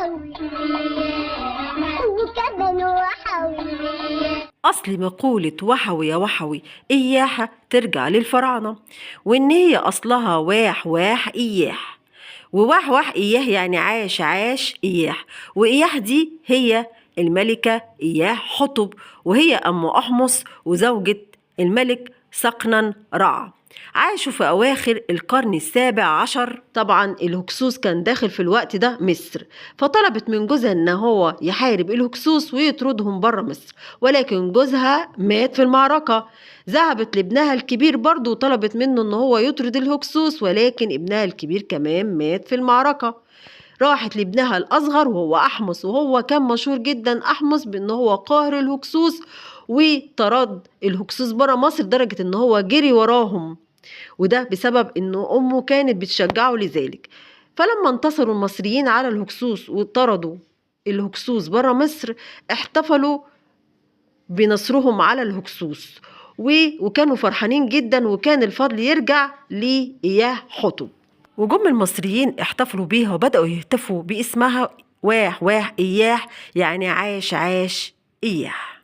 وحوي وكمان وحوي. أصل مقولة وحوي يا وحوي إياح ترجع للفراعنة، وإن هي أصلها واح واح إياح، وواح واح إياه يعني عاش عاش إياح، وإياح دي هي الملكة إياح حطب، وهي أم أحمس وزوجة الملك سقنن رع. عاشوا في أواخر القرن السابع عشر. طبعا الهكسوس كان داخل في الوقت ده مصر، فطلبت من جوزها إن هو يحارب الهكسوس ويطردهم بره مصر، ولكن جوزها مات في المعركة. ذهبت لابنها الكبير برضه وطلبت منه إن هو يطرد الهكسوس، ولكن ابنها الكبير كمان مات في المعركة. راحت لابنها الأصغر وهو أحمس، وهو كان مشهور جدا أحمس بأن هو قاهر الهكسوس وطرد الهكسوس برا مصر لدرجة إن هو جري وراهم، وده بسبب إن أمه كانت بتشجعه لذلك. فلما انتصروا المصريين على الهكسوس وطردوا الهكسوس برا مصر، احتفلوا بنصرهم على الهكسوس وكانوا فرحانين جدا، وكان الفضل يرجع لإياه حطب. وجم المصريين احتفلوا بيها وبدأوا يهتفوا باسمها واح واح إياح، يعني عاش عاش إياح.